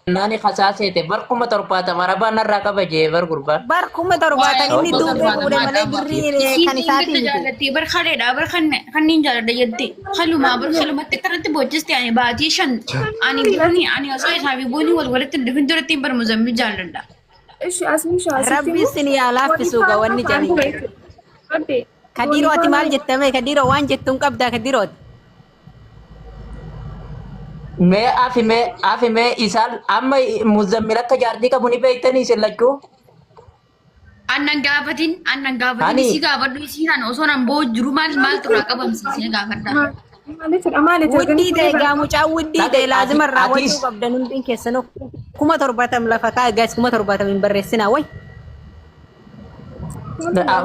Naani kasaaseete bar 70,000 arabaa narraa qaba jee bar gurbaan. Bar 70,000 inni Kuma duubee fuudhe malee birrii Isiin kan isaatii dheengadda miti. jaallattee bar kaleedha bar kanneen jaalladha jette kalumaa bar kalumatti akkanatti boochiste ani baatii 5 ani boonii ani osoo isaa fi boonii wal walitti hin dhufin duratti bar muzammil jaalladha. Ishi asmisha asitti Rabbi immoo isin yaa laaffisu ga wanni jedhani. Abbe. Kadiiroo ati maal jettame Kadiiroo waan jettuun qabdaa Kadiirooti. Mee afi mee afi mee isaan amma muzammil akka jaartii qabu ni beektanii isin lachuu? Annan gaafatin annan gaafatin Ani- isii gaafadhu isii nan osoo nan boo'u jiru maal maaltu irraa qabamsiisee gaafadha. Maaliifidha maaliif Wuddii ta'e gaa mucaan wuddii ta'e Dhaqe, laazima irraa atis- wacuu qabdan hundiin keessanuu 70,000 lafa kaa gaas 70,000 hin barreessinaa way.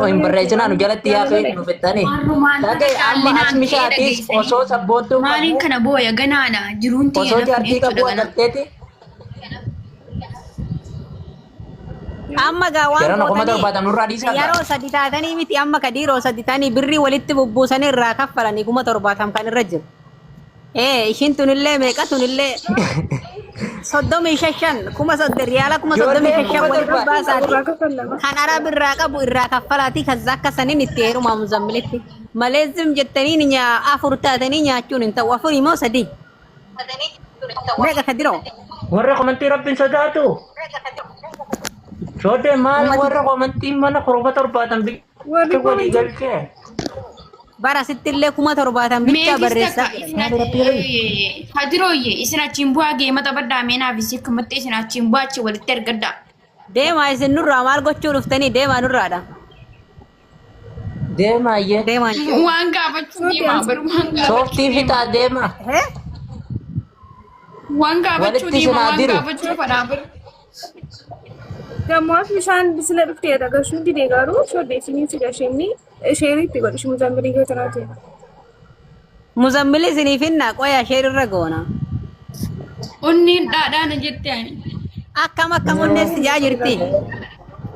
Hin barreessinaa nu jalatti yaafee nu fixxanii. Warrumaan Dhaqe amma caallinaan asmisha ta'ee atis dhageessanii. osoo sabboontuu Maaliin qabu kana booya ganaadha jiruun tiyya osoo nafne jaartii jechuudha qabu ganaa. agarteeti Amma gaa waan Yeroo kuma gootanii 70 nurraa dhiisaa gaa. yeroo sadi taatanii miti amma kadiiroo sadi taanii birrii walitti bubbuusanii irraa kaffalanii 70,000 kan irra jiru. Ee ishiin tunillee meeqa tunillee 35 riyaala Ijoollee 35,000 kuma walitti torba. baasaati. Irraa kaffalama. Kan arab irraa qabu irraa kaffalaatii kan akka saniin itti heerumaa muzammilitti. Malee zim jettanii nyaa afur taatanii nyaachuun hin ta'u afurii moo sadii? Meeqa kadiroo? Warra komantii rabbiin sodaatu. Shoodee maal warra komantii mana 70,000 Warri bicha walii komantii galchee. Bara sittillee 70,000 bichaa Meetis barreessaa takka jiran. isin achi kadirooyye isin achiin bu'aa geema taphadhaa meenaaf isin akkamatti isin achiin bu'aa achi walitti ergadhaa. Deemaa isin nurraa maal gochuu dhuftanii deemaa nurraadha. Deema ayyee. Deemaa. Waan gaafachuu deema bar waan gaafachuu Sooftii deema. fixaa deema. Hee? Waan gaafachuu Walitti deema isin haa waan diru. gaafachuu fadhaa bar. Gammoo bishaan sila dhufteedha gashuun dide garuu shodde isiniin si gashinni sheeriitti godhi muzambilii gootanaa ta'e. Muzammili isiniif hinna qoya sheer irra goona. Onneen dhaadhaa na jette ani. Akkam akkam onnee si jaa jirti.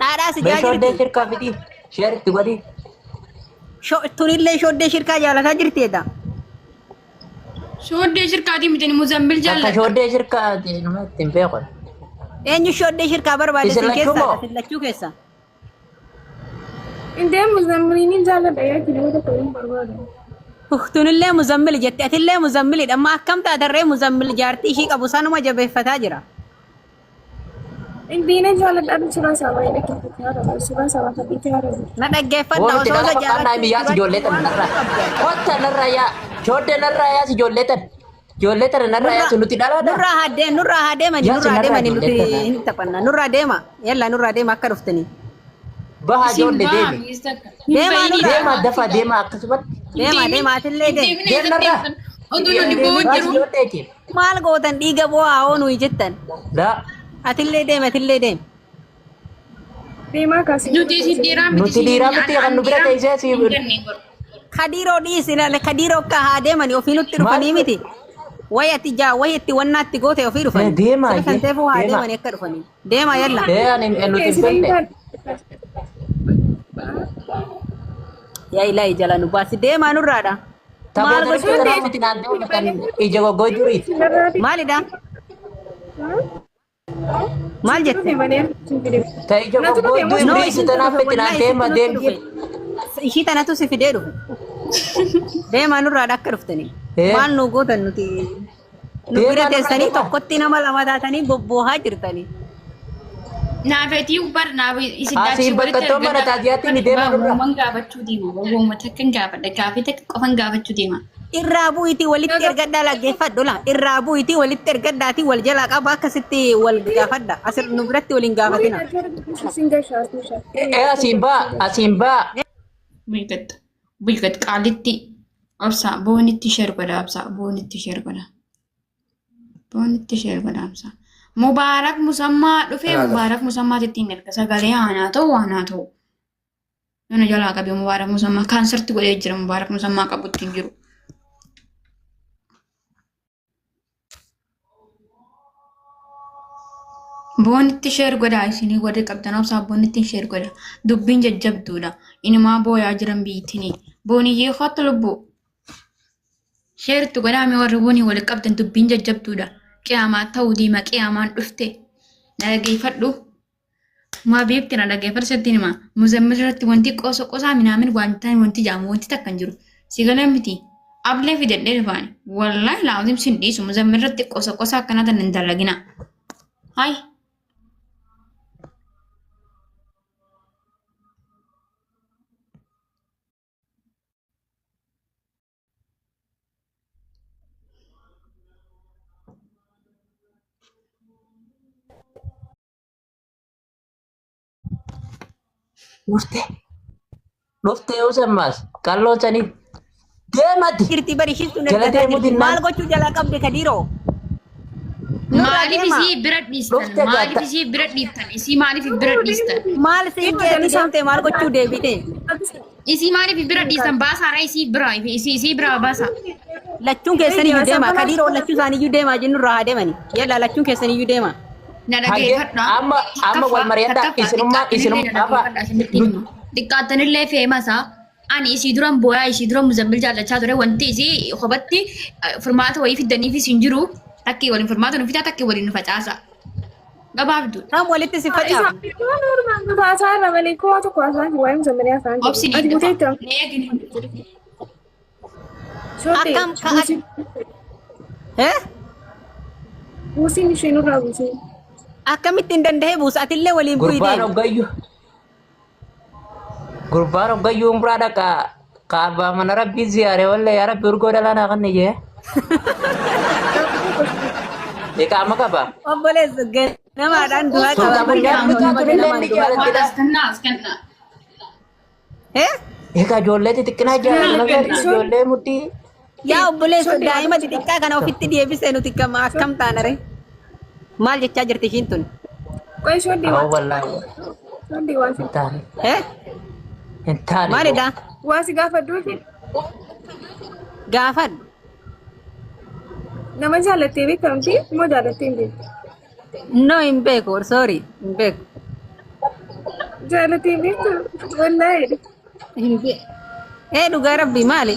Dhaadhaa si Mee jaa shoodee jirti. shirkaa fixii. Sheer itti godhi. Tunillee shooddee shirkaa jaalataa jirti edda. Shooddee shirkaatii miti ani muzammil Takka jaalladha. shooddee shirkaa nama ittiin beekan. Eenyu shooddee shirkaa barbaade Isin isin lachuu keessaa moo? isin lachuu keessaa. Indee muzammiliin jaalladha yaa nama tokko hin barbaadu. Tunillee muzammil jette atillee muzammilidha amma akkam taatarree muzammil jaartii ishii qabu sanuma jabeeffataa jira. Indiina jaalladha suuraa isaa baay'ee dhaggeeffachaa jira. Suuraa isaa baay'ee jira. Na dhaggeeffadha Woon itti osoo dhala isa fakkaannaa jaalachuu biyyaas ijoollee jiraachuu tana waan narraa. qabdan. Kotta narraa yaa. Shooddee narraa yaas ijoollee tana. Ijoollee tana narraa yaasu nuti dhalaadha. Nurraa haa deem nurraa haa deemani Yaasi nurraa narraa deemani nuti ijoollee tana. hin taphanna nurraa deema yalla nurraa deema akka dhuftanii. Baha Isin ijoollee ba'a deemi. miis takka. Hin Deemaa bayini nurraa. Deema dafa deema akkasumatti. Hin Deema deemin. deema atillee Hin deemi. deemin Deem eessatti narraa. deemtan? Otuu nuti boo'u Baas jiru. ijoolleeti. Maal gootan dhiiga boo'aa hoo nuyi jettan. Daa. Atillee deemi atillee deemi. Deemaa kaasee. Nuti isin dhiiraa miti Nuti isin dhiiraa miti kan nu bira teessee si. hin jenne godhu. Kadiiroo dhiisi ilaale kadiiroo akka haa deemani ofii nutti dhufanii Maal? miti. Wayi ati jaa wayi itti wannaatti goote ofii dhufanii. Eh, deemaa, Sira kan ta'eefuu haa deemaa. deemani akka dhufanii. Deema yalla. Ee ani nuti hin beekne. Yaa ilaahi jala nu baasi deemaa nurraadha. Maal Taphoota gochuu dhufee deema? miti naan deemu kan ija goggoojuuriiti. Maalidha? Maal jette? Ta ija Natu dhufe goggoodduu No, ibrii isin tanaaf dhufe itti naan wallahi deema isitti nutti deemti. dhufe. Ishii tanatu si fidee dhufe. Deemaa nurraadha akka dhuftanii. Eh. Maal nu gootan nuti? Nu Deemaa bira nurraa teessanii deemaa. tokkotti nama lama taatanii bobboohaa jirtanii. Naafetii bar naaf isin Asiin daachii bakka walitti ittoo mana ergadha. taasiyaatti ni deema nurraa. Uuman gaafachuu deema. Uuma takka hin gaafadha. Gaafii takka qofan gaafachuu deema. Irraa bu'iitii walitti ergadhaa dhaggeeffadhu la. Irraa bu'iitii walitti ergadhaatii wal jalaa qaba akkasitti wal gaafadha. Asir nu biratti wal hin gaafatina. Ee asiin baa asiin baa. Bulgat bulgat qaalitti obsa boonitti sheer godha obsa boonitti sheer godha. Boonitti sheer godha obsa. Mubaarak musammaa dhufee mubaarak musammaatti ittiin erga sagalee aanaa ta'u aanaa ta'u. Nuna jalaa qabee mubaarak musammaa kaansarti godhee jira mubaarak musammaa qabutti hin jiru. Boonitti sheer godhaa isinii warri qabdan obsaa boonitti sheer godha. Dubbiin jajjabduudha. Inumaa booyaa jiran biyyittinii. Booniyyee kottu lubbuu. Sheer itti godhaa mee warri boonii walitti qabdan dubbiin jajjabduudha. Qiyaamaa ta'uu diima qiyaamaan dhufte. Na dhageeffadhu. Maa beekti na dhageeffadhu sitti hima. Muzammil irratti wanti qosa qosaa minaamin wanta wanti jaamu wanti takka hin jiru. Si galee miti. Ablee fidadhee dhufaani. Wallaahi laazim sin dhiisu muzammil irratti qosa qosaa akkanaa tan hin dalagina. Hayi. Dhufte. Dhufte yoo sammaas qalloon sanii deemati. Jirti bari ishiin sun Jala ergataa deemuu jirti. dinnaan. Maal gochuu jalaa qabde kadiiroo? Nurraa Maaliif deema. isii bira dhiistan? Dhufte Maaliif gaatta. isii bira dhiiftan? Isii maaliif bira dhiistan? Maal siin jeeti deemte maal gochuu deebite? Isii maaliif bira dhiistan? Baasaara isii bira isii isii bira baasa. Lachuun keessaniyyuu deema. Kadiiroo lachuu isaaniiyyuu deemaa jennu irraa haa deemani. Yalla lachuun keessaniyyuu deema. Na Hagee dhageeffadha. amma amma wal mari'adhaa isinummaa isinummaa afa Xiqqaattanillee feemasaa. Ani isii duran booyaa isii dura muzammil jaallachaa ture wanti isii kophatti furmaata wayii fiddaniifis hin jiru. Takkii waliin furmaata nu fidaa takkii waliin nu facaasa. Gabaabduu. Kam walitti si facaafu? Haasaa irra malee kuma tokko haasaan jiru waa'ee muzammilii haasaan jiru. Obsi Ati ni dhufa. buteetta. Ni eegni. Shootee Akkam ka Eh? buusiin ishee nurraa buusiin. Akkamitti hin danda'e buusa atillee waliin bu'ii gurbaan deemi. hoggayyuu gurbaan hoggayyuu umraa dhaqa kaabaa mana rabbii ziyaare wallee yaa rabbi urgoo dhalaa naa kanne jee. Iqaama qaba. Obboleessa ganamaadhaan du'aa qaba. Sultan Ganama Bunyaan nama tulillee ganamaan ni du'aa jaalatti qaba. dha. As kennaa as kennaa. Eh? Egaa ijoollee xixiqqinaa jaalatu nagarri ijoollee mudhii. Yaa obboleessa daa'ima xixiqqaa kana ofitti deebisee nuti kam akkam taanare? Maal jechaa jirti ishiin tun? Qoy shoddee Awwa waan wallaahi shoddee waan hin taane Eh? hin taane. Maalidha? waa si gaafadhuuti Gaafadhu. nama jaalattee beekamti moo jaalattee hin beektu? No hin beeku sorry hin beeku. Jaalattee hin beektu wallaahi. Hin beeku. Eh dhugaa rabbi maali?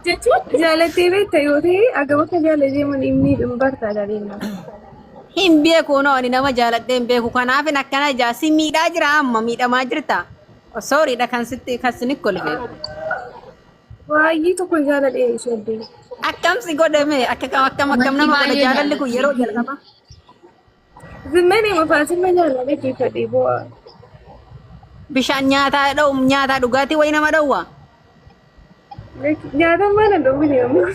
Jechuun jaalattee beekta yoo ta'e agam akka jaalatee mun inni hin bartaa jaaleenna. Hin beeku no ani nama jaaladhee hin beeku kanaafin akkana jaa si miidhaa jira amma miidhamaa jirta. Sorry dha kan sitti kan sinit kolfe. Baay'ee tokko jaaladhee shoddee. Akkam si godhame akka kam akkam akkam Wanti nama godha baay'ee jaalalli kun yeroo jalqaba. Zimmanii mafaasilma jaaladhee keessadhee bu'aa. Bishaan nyaataa dha'u nyaataa dhugaatii wayii nama dhowwa. Nyaata mana dhowwini ammoo.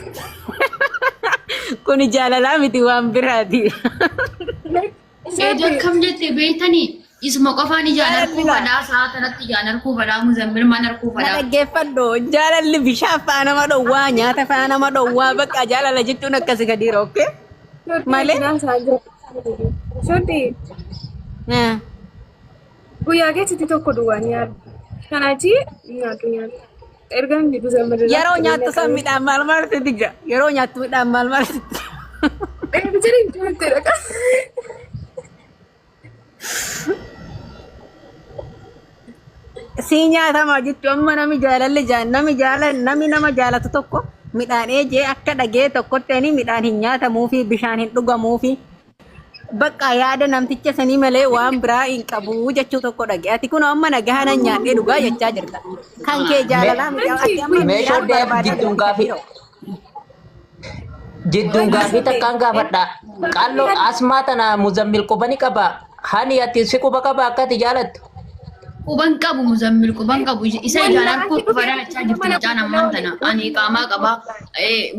Kuni jaalalaa miti waan biraati. Eedu akkam jette beektanii isuma qofaan ijaan Jaalalli arguu laa. fadhaa sa'a kanatti ijaan arguu fadhaa muzammil maan arguu Na fadhaa. dhaggeeffadhu jaalalli bishaan fa'aa nama dhowwaa nyaata fa'aa nama dhowwaa bakka jaalala jechuun akkasi gadiira okkee. Malee? Shoddee guyyaa keessatti tokko duwwaa nyaadhu. Kanaachi nyaadhu nyaadhu. Erga inni muzammil Yeroo nyaattu san midhaan maal maal sitti jira? Yeroo nyaattu midhaan maal maal sitti jira? Erga jedhee jirti dhaqa. Si nyaatama jechuun amma nami jaalalli nami jaala nami nama jaalatu tokko midhaan eejee akka dhagee tokkotti ani midhaan hin nyaatamuufi bishaan hin dhugamuufi bakka yaada namticha sanii malee waan biraa hin qabu jechuu tokko dhage. Ati kun amma nagaa nan nyaadhee dhugaa jechaa jirta. Kan kee jaalalaa miti ati amma Mee midhaan shoddee barbaadaa jidduun jirta gaafii dhiiroo. jidduun gaafii takkaan gaafadha. Qalloo asmaa tana muzammil quba ni qaba. Hani ati si quba qaba akka ati jaalattu. Quban qabu muzammil quban qabu isa ijaan arguu fadhaa jechaa jirti mucaan ammaan tana ani qaamaa qabaa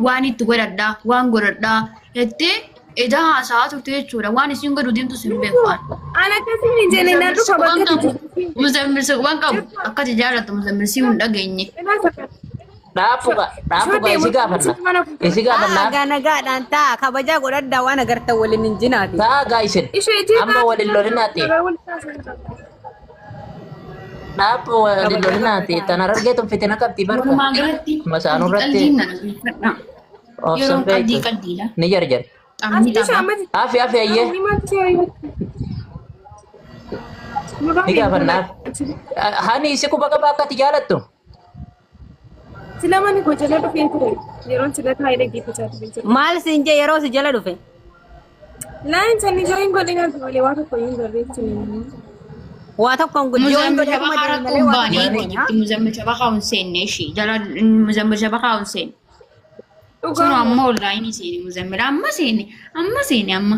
waan itti godhadhaa waan godhadhaa jettee edaa haasa'aa turte jechuudha waan isiin godhu deemtu sin beeku ani. Ana akkasii hin jenne na dhufa Quban bakka qabu muzammil si quban qabu akka ati jaallattu muzammil si hin dhageenye. Dhaabbuga dhaabbuga isi gaafanna. Isi gaafannaaf Gaa nagaadhaan taa kabajaa godhadhaa waan agartan waliin hin jinaati. taa gaa isin amma walin lolinaati. Dhaabbu walin lolinaati. Tana argeetu fitina qabdi barka. Walumaa galatti Masaanuu irratti qaldiin na dhaggeeffadha. obsan Yeroon qaldii beektu qaldiidha. ni jarjari. Taphni tapha. Afi afi ayyee ni gaafannaaf. Hani isi quba qaba akka ati jaalattu. Sila mani koo jala dhufee ture. Yeroon sila taa'ee dhaggeeffachaa ture jira. Maal siin jee yeroo si jala dhufe? Naan sanii join godhe nyaatu malee waa tokko hin barreessine. Waa tokko hin godhe. Join Muzammil godhe akkuma shabakaa deeme malee rakkoon waa tokko baanee hin goone. itti muzammil shabakaa hin seenne ishii jala muzammil shabakaa hin seenne. Sunu Dhugaa amma onlaayinii seene muzammil amma seene amma seene amma.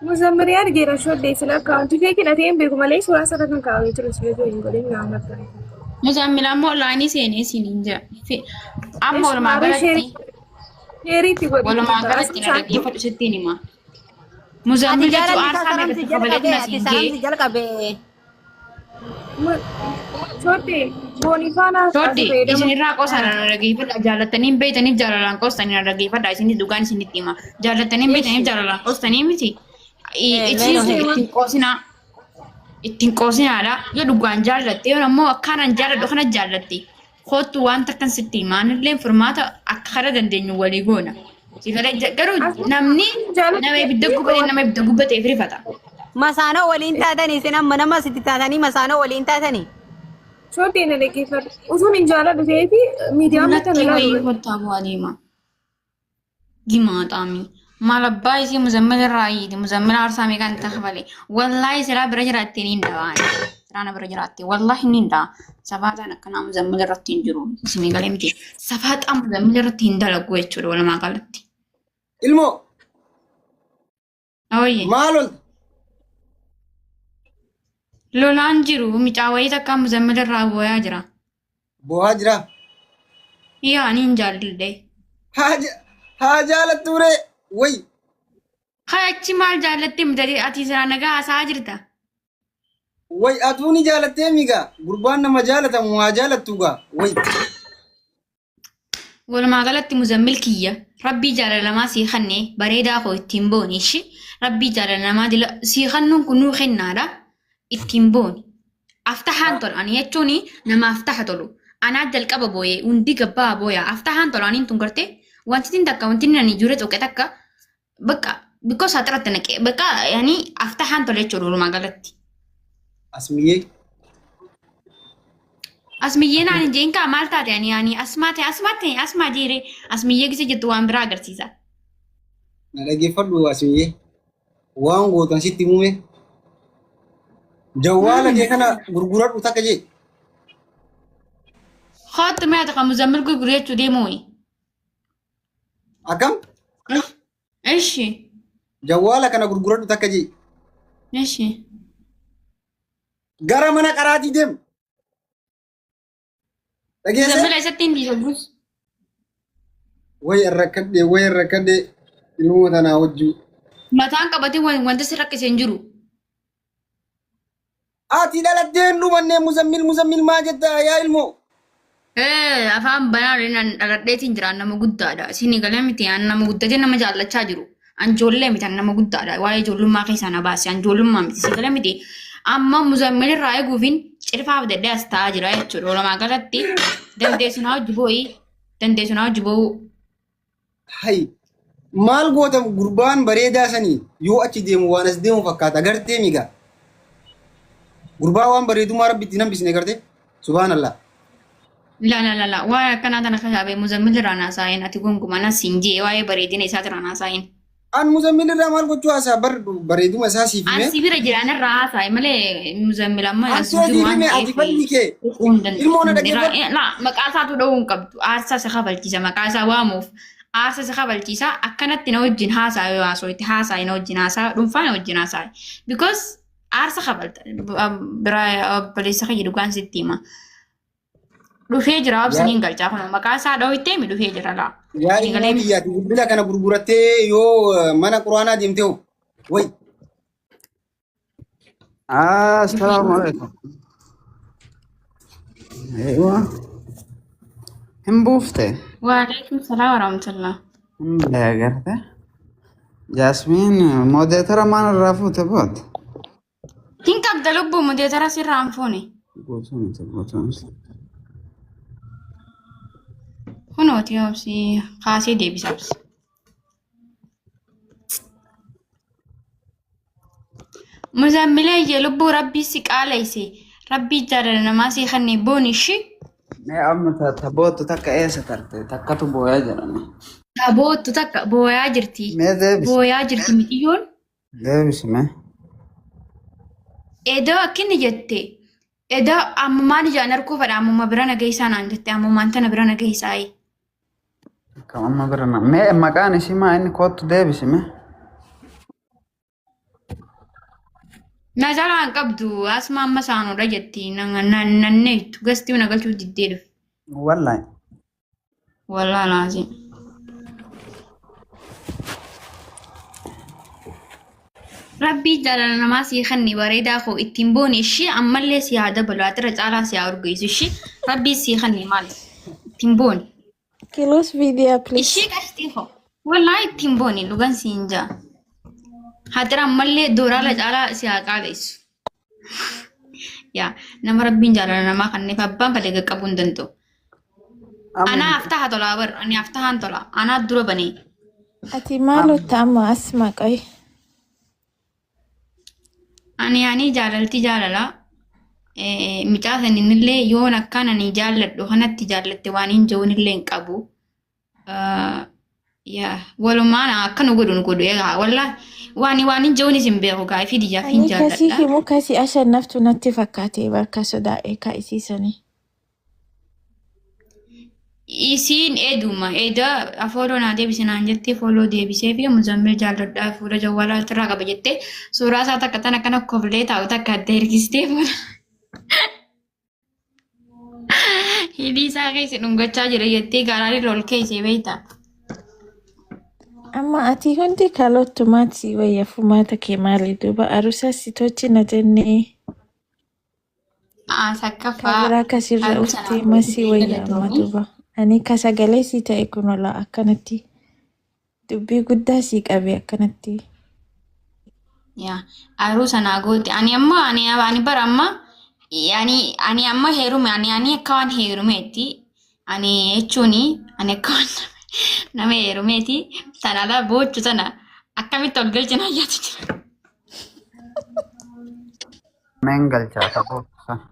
Muzammirii argeera shodde sila akkaawuntii kee hidhatee hin beeku malee suuraa sana kan kaa'amee jiru sila join godhe naa martare. Muzammil amma onlaayinii seenee siin jira. Amma walumaa galatti Sheeriitti godhe. walumaa galatti na dhaggeeffadhu sittiin hima. Ati Muzammil jechuun jaalalli isaa aarsaa saram si meeqa jalqabe kabaleetu na ati siin saram gee. si jalqabe. Shodde boonii faana Todde isinirraa qoosan na dhaggeeffadha jaallattanii hin beektaniif jaalalaan qoostanii na dhaggeeffadha isinis dhugaan isinitti hima jaallattanii hin beektaniif jaalalaan qoostanii miti Mee isinis ittiin qoosinaa ittiin qoosinaadha yoo dhugaan jaallatte yoo ammoo akkanaan jaalladhu kana jaallatte kootu wanta akkan sitti hima anillee furmaata akka kana dandeenyu walii goona. Garuu namni nama ibidda gubatee nama ibidda gubateef rifata. Masaanoo waliin taatanii isin amma nama sitti taatanii masaanoo waliin taatanii. Shodde na dhaggeeffadhu. Utuun hin jaaladhu ta'eefi miidiyaa Natti mata wayii ilaalu. kottaa bu'aa deema. Gimaaxaami. Maal abbaa isii muzammil irraa hiiti. Muzammil aarsaa meeqaan itti kafale. Wallaahi silaa bira jiraattee ni hin Silaa na bira jiraatte. Wallaahi ni hin Safaaxaan akkanaa muzammil irratti hin jiru. Isinii galee miti. Safaaxaan muzammil irratti hin dalagu jechuudha walumaa galatti. Ilmoo Ooyye. maal ol Lolaan jiru micaa wayii takka muzammil irraa booyaa jira. Boohaa jira. Yaa ni hin jaalladhe. Haa jaalattu ree. Way Haa achi maal jaallattee miti ati silaa nagaa haasa'aa jirta. Way atuu ni jaalattee migaa gurbaan nama jaalatamu haa jaalattu gaa. Way Walumaa galatti muzammil kiyya rabbii jaalalamaa sii kennee bareedaa koo ittiin booni ishi rabbii jaalalamaa dila sii kennuun kun nuu kennaadha ittiin booni. Aftahaan tolu ani jechuun nama aftaha tolu anaa jalqaba booyee hundi gabbaa booyaa aftahaan tolu aniin tun gartee wanti tin takka wanti ani jure tuqe takka bakka because saaxiratti naqee bakka yani aftahaan tolu jechuudha walumaa galatti. Asmiyyee. Asmiyyee naan hin jeen kaa maal taate ani ani asmaa ta'e asmaa ta'e asmaa jeere asmiyyee gise jettu waan biraa agarsiisa. Na dhaggeeffadhu Asmiyyee. Waan gootan sitti himume. Jawwaala kee kana gurguradhu takka jee. Kootu mee ati kan muzammil gurguru jechuu deemuuyi. Akkam? Ishi. Jawwaala kana gurguradhu takka jee. Ishi. Gara mana qaraatii deem. Dhageessee? Muzammil eessatti hin dhiisu? Way rakkadhe way rakkadhe ilmoo tanaa wajjin. Mataan qabatee wanta si rakkise hin jiru. Ati dhalattee hin dhumannee muzammil muzammil maa jetta yaa ilmoo? Afaan banaa waliin dhaladheetiin jira nama guddaadha. Isin galee miti an nama guddatee nama jaallachaa jiru. An ijoollee miti an nama guddaadha. Waa'ee ijoollummaa keessaa na baase an ijoollummaa miti. Isin galee miti amma muzammil irraa eeguufin cirfaaf dadhee as taa'aa jira jechuudha. Walumaa galatti dandeessu naa hojii boo'ii dandeessu naa hojii boo'uu. Hay maal gootam gurbaan bareedaa sanii yoo achi deemu waan as deemu fakkaata gartee migaa. Gurbaa waan bareedummaa rabbi itti hambisne gartee subhaanallah. La la la la waa'ee akkanaa tana kasaabee muzammil irraa naasaayin ati gonkumaa nas hin jee waa'ee bareedina isaa irraa naasayin. An muzammil irraa maal gochuu haasaa bar bareeduma isaa siif An hime. si bira jira an irraa haasaaye malee muzammil amma An as jiru siif waan hime ati falli kee. Ilmoo na dhaggeeffadhu. La maqaa isaatu dha'uu hin qabdu aarsaa si kafalchiisa maqaa isaa waamuuf aarsaa si kafalchiisa akkanatti na wajjin haasaa yoo haasooyte haasaa na wajjin haasaa dhuunfaa na wajjin haasaa because aarsa kafalta biraa obboleessa kiyya dhugaan sitti hima. Dhufee jira obsiniin galchaa kun maqaa isaa dhooytee mi dhufee jira laa. Yaa ilmoo biyyaati bilbila kana gurgurattee yoo mana quraanaa deemte hoo. Way Assalamu alaikum. Ewa. Hin buufte. Waalaikum salaam warahmatullah. Hin bahe agarte. Jaasmiin moodeetara maal irraa fuute booda? Hin qabda lubbuu mudeetara sirraa hin fuune. Guutuu miti guutuu miti. Kunooti obsi kaasee deebisa obsi. Muzammilee lubbuu rabbii si qaaleyse rabbii jaalala namaa si kenne boon ishii. Mee amma taboottu takka eessa tarte? Takkatu booyaa jedhani. Taboottu takka booyaa jirti. Mee deebisi. Booyaa jirti mixiyyoon. Deebisi mee. Edaa akkinni jette. Edaa ammumaan ijaan arguu fedha ammuma bira na geessaa naan jette ammumaan tana bira na geessaayi. Akkam amma bira na. Mee maqaan isii maa inni koottu deebisi mee. Na jalaa hin qabdu asuma amma saanudha jetti nanneettu gastii na galchuu diddee dhufe. Wallahi. Wallaa laazim. Rabbii jaalala namaa sii kenni bareedaa koo ittiin booni ishii ammallee si haa dabalu atira caalaa si haa urgeessu ishii rabbii sii kenni maal ittiin booni. Close video please. Ishii qashtii koo wallaahi ittiin booni dhugan siin jaa. Hatira ammallee dooraala caalaa si haa qaaleessu. Yaa nama rabbiin jaalala namaa kenneef abbaan fedhe qaqqabuu hin danda'u. Anaa aftaha tolaa bar ani aftahaan tola anaa dura banee. Ati maal otta amma as maqai. Ani jaalalti jaalala micaa saninillee yoon akkaan ani jaalladhu kanatti jaallatte waan hin jiruunillee hin qabu. Yaa walumaan akka nu godhu nu godhu egaa wallaahi waan hin jiruunis hin beeku gaa fi diyyaaf hin Ani kasii jaalladha. himu kasii ashannaftu natti fakkaate bakka sodaa'e ka isiisanii. Isiin eeduma eeda afooloo naa deebise naan jettee fooloo deebisee fi muzammil jaalladhaa fuula jawwaalaa irraa qaba jettee suuraa isaa takka tana akkana koflee taa'u takka adda hirkistee fuula hidhii isaa keessa dhungachaa jira jettee garaan irra ol keessa beektaa. Amma ati hundi kalottumaati wayya fumaata kee maali duuba arusa si tochi na jennee. Sakkaffaa Kabiraa kasirra aruusa uftee naa masii godhee wayya amma galatoomii. duuba. Ani ka sagalee sii ta'e kun ola akkanatti dubbii guddaa sii qabe akkanatti. Yaa aruusa naa goote ani amma ani bara amma ani amma heerume ani akka waan heerumeetti ani jechuun ani akka waan nama heerumeeti sana ala boochu sana akkamitti ol galchina ayyaatu jira. Meen galchaa taboottu sana.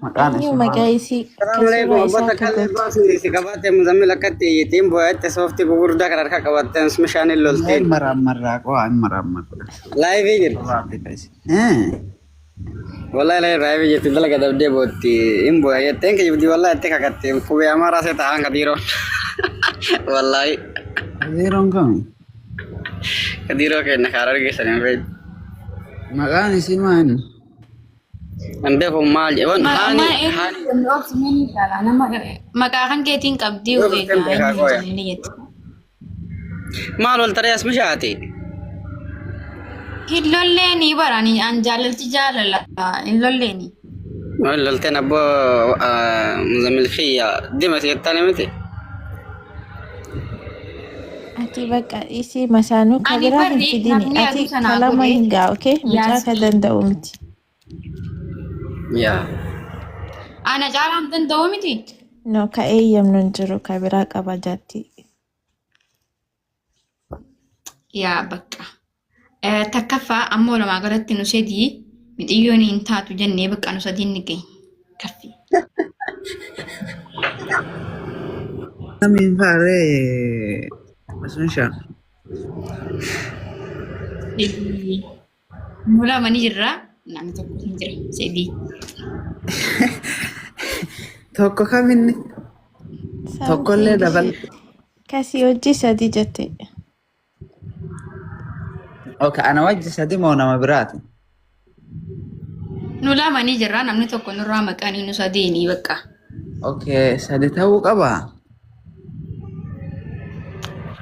Maqaan Eenyu isii maal? maqaa isii ka Assalamu alaikum. suuraa Abba isaa takka akka illee gootu. baasni si qabaate muzammil akkatti iyyitiin boo'atte sooftii gugurdaa kan harka qabatteen bishaan hin Mee loltiin. maraammarraa qoo hin maraammarraa. Laayivii jirti. Wallahi laayivii jirti dalaga dabdee bootti hin boo'a jetteen kijibdi wallahi itti kakatte qubee amaaraa see ta'an kadiiroo. Wallahi Kadiiroon kami? kadiiroo kenna kaara argeessan hin beeku. Maqaan isii maal? Hin beeku maal jedhan haani haani. Maqaa kan keetiin qabdii Yoo bulteen egaa beekaa eenyu qooya. muzammil jette. Maal wal taree as mishaati? Hin lolleeni bara ani an jaalalti jaalala hin lolleeni. Wal lolteen abboo muzammil kiyya dima si jettaan miti. Ati bakka isii masaanuu Ani kabiraa hin barri fidini. namni Ati aruusa naa kalama godhe hin gaa okay? Mucaa ka yaasii. danda'u miti. Yaa. Ana caalaan danda'u miti. No ka eeyyamnu hin jiru kabiraa qaba jaatti. Yaa bakka. Takkaffaa amma walumaa galatti nu sadii mixiyyoon hin taatu jennee bakka nu sadiin ni geenye. Kaffi. Namiin faaree Asunshaa. Sadii. Nu lama ni jirra. Namni tokko hin jira. Sadii. Tokko kaminni? Tokkollee Something dabal. Kasii hojii sadii jette. Okay, ana wajji sadi moo nama biraati? Nu lama ni jirra. Namni tokko nurraa maqaan nu sadiini bakka. Okay, sadi ta'uu qabaa?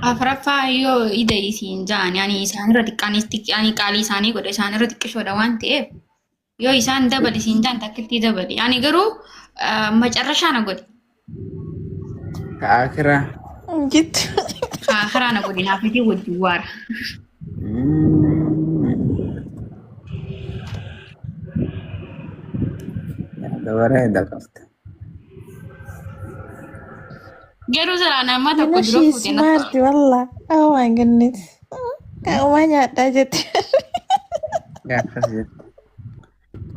Afuraffaa yoo ida isiin ja'an ani isaanirra xiqqaanis ani qaalii isaanii godhe isaanirra xiqqishoodha waan ta'eef yoo isaan dabali isiin ja'an takkitti dabali. Ani garuu macarrashaa na godhe. Ka akiraa. Jittu. Karaa na godhe naaf itti wajjin waara. Yaada bareeda qabda. Garuu silaa nama You tokko know dura she is fuute natti smart wallah. Oh my goodness. Kauma nyaadhaa jette. Gaafas jette.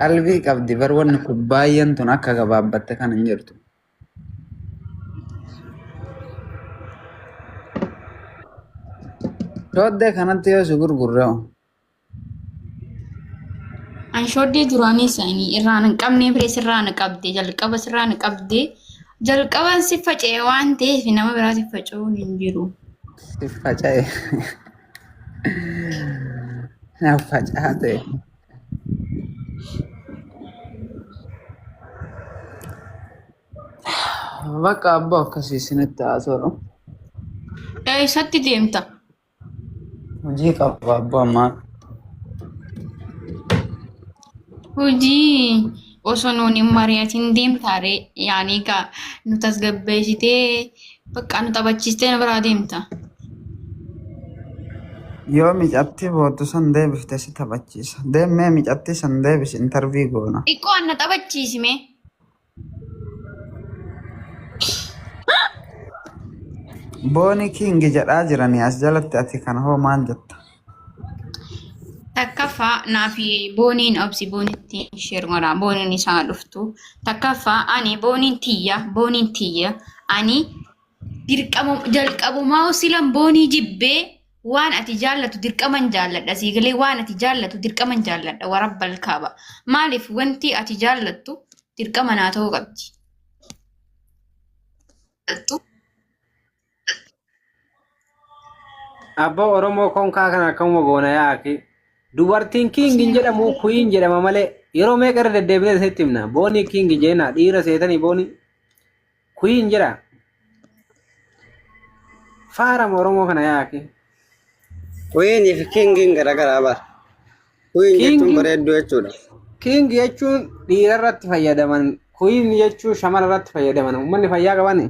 Qalbii qabdi bar wanni kubbaayyaan tun akka gabaabbatte kan hin jirtu. Shooddee kanatti yoo si gurgurre hoo? An shooddee duraanii isaanii irraan hin qabnee biree sirraa na qabde jalqaba sirraa na qabde jalqaban si faca'e waan ta'eef nama biraa si faca'uun hin jiru. Si faca'e. Na facaate. Bakka abboo akkasii isinitti haasa'u. Eessatti deemta? Hojii qaba abboo ammaa. Hojii osoo nuun hin mari'atin deemtaaree yaanii gaa nu tasgabbeessitee bakka nu taphachiistee nu biraa deemta. Yoo micattii boottu san deebifte si taphachiisa. Deemmee micattii san deebisi intarvii goona. Xiqqoo anna taphachiisime. Booni King jedhaa jiranii as jalatti ati kana hoo maal jetta? Takkaffaa naafi booniin obsi boonitti sheer godha booniin isaa dhuftu. Takkaffaa ani booniin tiyya booniin tiyya ani dirqama jalqabumaa silan boonii jibbee waan ati jaallatu dirqaman jaalladha sii galee waan ati jaallatu dirqaman jaalladha warabbal kaaba maaliif wanti ati jaallattu dirqama naa ta'uu qabdi. Abbaa Oromoo konkaa kana akkamuma goona yaaki. Dubartiin king hin jedhamu queen jedhama malee yeroo meeqa irra deddeebinee isinitti himna. Boonii king jenna dhiira seetanii boonii queen jedha. Faarama Oromoo kana yaaki. Queen fi kingiin garaagaraa bara. Queen jechuun King bareedduu jechuudha. king jechuun dhiira irratti fayyadaman queen jechuun shamara irratti fayyadaman uummanni fayyaa qabani.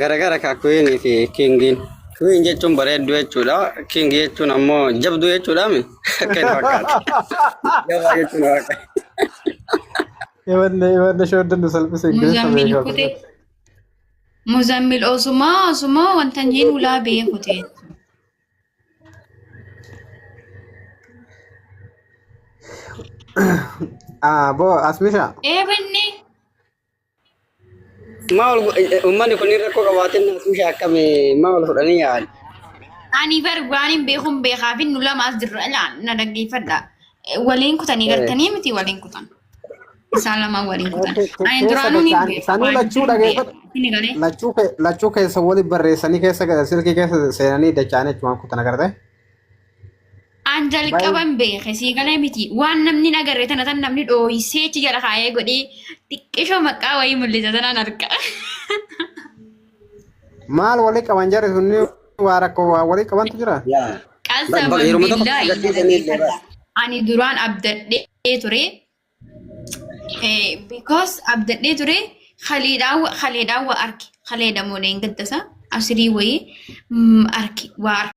Garagara ka queen fi kingiin. Queen jechuun bareedduu jechuudha. King jechuun ammoo jabduu jechuudha mi? Akka hin fakkaatu. Jabaa jechuun waaqa. Ibanne ibanne shooddan nu salphise ingiliffa Muzammil beekaa kute Muzammil osumaa osumaa wanta hin jeen ulaa bee kute. Ah, boo asmisha. Eebanne Maal uummanni kun rakkoo qabaatin suusha akkamii maal fudhanii yaa'an? Ani bar waan hin beekuun beekaa fi nu lama as jirra ilaa na dhaggeeffadha. Waliin kutanii gartanii miti waliin kutan. Isaan lamaan waliin kutan. Ani Keessa duraanuu hin dacha'an beeku. isaanii Waan lachuu hin dhageeffadhu. beeku. Inni galee. Lachuu lachuu keessa waliin barreessanii keessa silkii keessa seenanii dacha'anii achumaan kutan agartee. An jalqaban beeke sii galee miti. Waan namni hin agarre tana tan namni dhooysee achi jala kaayee godhee xiqqishoo maqaa wayii mul'isa tanaan arga. Maal walii qaban jarri sunni waa rakkoo waa walii qabantu jira. Yaa. Qasaman Yeroo tokko billaahi na agarsiisanii illee dhaggeeffadha. bara. Ani duraan abdadhee ture. Because abdadhee ture khaleedhaan khaleedhaan waa arge. Khaleedha moo gaddasa asirii wayii arge waa arge.